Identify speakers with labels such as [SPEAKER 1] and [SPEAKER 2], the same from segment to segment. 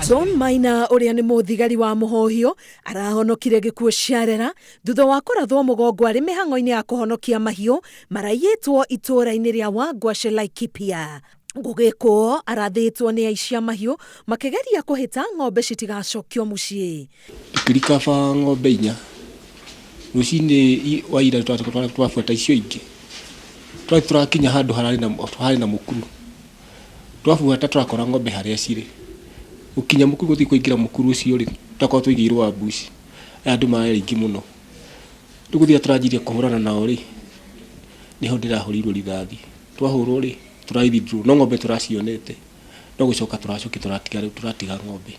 [SPEAKER 1] John Maina ũrĩa nĩ mũthigari wa mũhohio arahonokire gĩkuũ ciarera thutha wa kũrathwo mũgongo arĩ mĩhang'o-inĩ ya kũhonokia mahiũ maraiyĩtwo itũũra-inĩ rĩa Wangwacĩ Laikipia. Gũgĩkwo arathĩtwo nĩ aici a mahiũ makĩgeria kũhĩta ng'ombe citigacokio mũciĩ.
[SPEAKER 2] Tũkĩrikaba ng'ombe inya, rũcinĩ wa ira twabuata icio ingĩ, twathiĩ tũrakinya handũ hararĩ na mũkuru, twabuata tũrakora ng'ombe harĩa cirĩ, gũkinya mũkuru gũthiĩ kũingĩra mũkuru ũcio rĩ, tũrakorwo tũigĩirwo ambuci, aya andũ mararĩ aingĩ mũno, rĩu gũthiĩ tũranjirie kũhũrana nao rĩ, nĩho ndĩrahũrĩirwo rithathi, twahũrwo rĩ, tũra withdraw no ng'ombe tũracionete, no gũcoka tũracokia tũratiga rĩu tũratiga ng'ombe.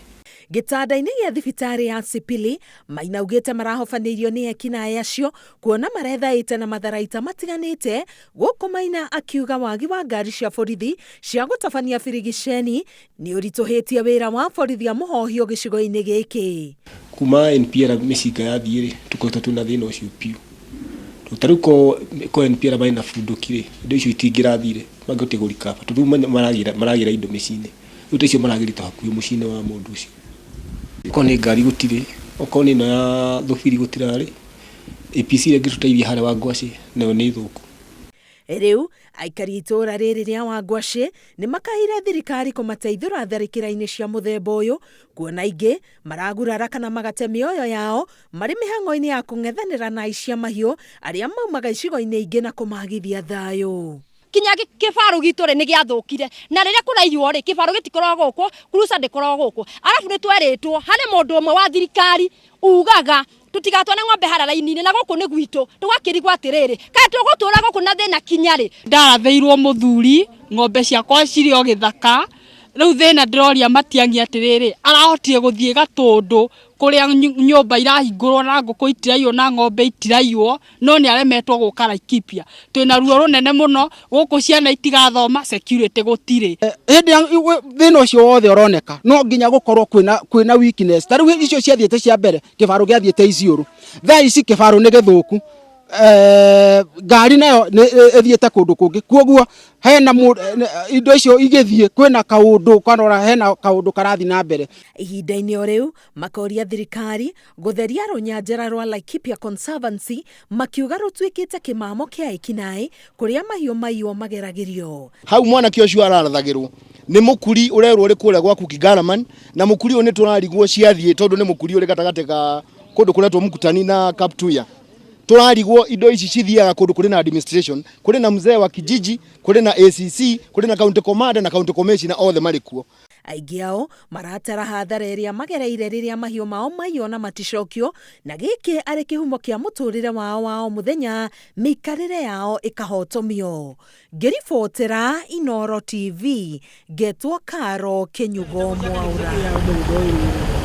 [SPEAKER 1] Gĩtanda-inĩ gĩa thibitarĩ ya Sipili, Maina augĩte marahobanĩirio nĩ ekinaĩ acio kuona marethaĩte na matharaita matiganĩte, gũkũ Maina akiuga wagi wa ngari cia borithi cia gũtabania birigiceni nĩ ũritũhĩtie wĩra wa borithi a mũhohio gĩcigo-inĩ gĩkĩ.
[SPEAKER 2] Kuma NPR mĩcinga yathiĩ rĩ, tũkoretwo twĩna thĩna ũcio biũ. Tondũ ta rĩu ko NPR marĩ na bunduki rĩ, indo icio itingĩrathire, mangĩhotire gũ recover tondũ rĩu maragĩra indo mĩciĩ-inĩ. Rĩu ta icio maragĩrĩte hakuhĩ mũciĩ-inĩ wa mũndũ ũcio. Okorwo nĩ ngari gũtirĩ, okorwo nĩ ĩno ya thũbiri gũtirarĩ, APC ĩrĩa ĩngĩtũteithia harĩa Wangwacĩ nayo nĩ thũku.
[SPEAKER 1] Rĩu aikari itũũra rĩrĩ rĩa Wangwacĩ nĩ makaĩire thirikari kũmateithũra tharĩkĩra-inĩ cia mũthemba ũyũ kuona aingĩ maragurara kana magate mĩoyo yao marĩ mĩhang'o-inĩ ya kũng'ethanĩra na aici a mahiũ arĩa maumaga icigo-inĩ ingĩ na kũmagithia thayũ.
[SPEAKER 3] Kinya kĩbarũ gitũ rĩ nĩ gĩathũkire, na rĩrĩa kũraiywo rĩ, kĩbarũ gĩtikoragwo gũkũ, cruiser ndĩkoragwo gũkũ. Arabu nĩ twerĩtwo harĩ mũndũ ũmwe wa thirikari ugaga tũtigatware ng'ombe harĩa raini-inĩ na gũkũ nĩ gwitũ, tũgakĩrigwo atĩrĩrĩ, kaĩ tũgũtũra gũkũ na thĩna kinya rĩ?
[SPEAKER 4] Ndarathĩirwo mũthuri, ng'ombe ciakwa cirĩ o gĩthaka, rĩu thĩna ndĩroria Matiang'i atĩrĩrĩ, arahotire gũthiĩ Gatũndũ kũrĩa nyũmba irahingũrwo na ngũkũ itiraiywo na ng'ombe itiraiywo, no nĩ aremetwo gũka Laikipia. Twĩna ruo rũnene mũno, gũkũ ciana itigathoma, security gũtirĩ.
[SPEAKER 5] Hĩndĩ ya thĩna ũcio wothe ũroneka no nginya gũkorwo kwĩna kwĩna weakness ta rĩu icio ciathiĩte cia mbere kĩbarũ gĩathiĩte Isiolo thaa ici kĩbarũ nĩ gĩthũku eh, ngari nayo nĩ- ĩthiĩte kũndũ kũngĩ kuoguo hena indo icio igĩthiĩ kwĩna kaũndũ kanora hena kaũndũ karathiĩ na mbere.
[SPEAKER 1] Ihinda-inĩ o rĩu makoria thirikari gũtheria rũnyanjara rwa Laikipia Conservancy makiuga rũtuĩkĩte kĩmamo kĩa ekinaĩ kũrĩa mahiũ maiywo mageragĩrio.
[SPEAKER 6] Hau mwanake ũcio ararathagĩrwo nĩ mũkuri ũrerwo ũrĩ kũrĩa gwa Kigaraman, na mũkuri ũyũ nĩ tũrarigwo ciathiĩ tondũ nĩ mũkuri ũrĩ gatagatĩ ga kũndũ kũretwo Mkutani na Kaptuya. Tũrarigwo indo ici cithiaga kũndũ kũrĩ na administration, kũrĩ na mzee wa kijiji, kũrĩ na ACC, kũrĩ na county commander na county commissioner othe marĩ kuo.
[SPEAKER 1] Aingĩ ao maratara hathara ĩrĩa magereire rĩrĩa mahiũ mao maiywo na maticokio, na gĩkĩ arĩ kĩhumo kĩa mũtũrĩre wao wa o mũthenya, mĩikarĩre yao ĩkahotomio. Ngĩribotera Inooro TV, ngetwo Caro Kĩnyugo Mwaũra.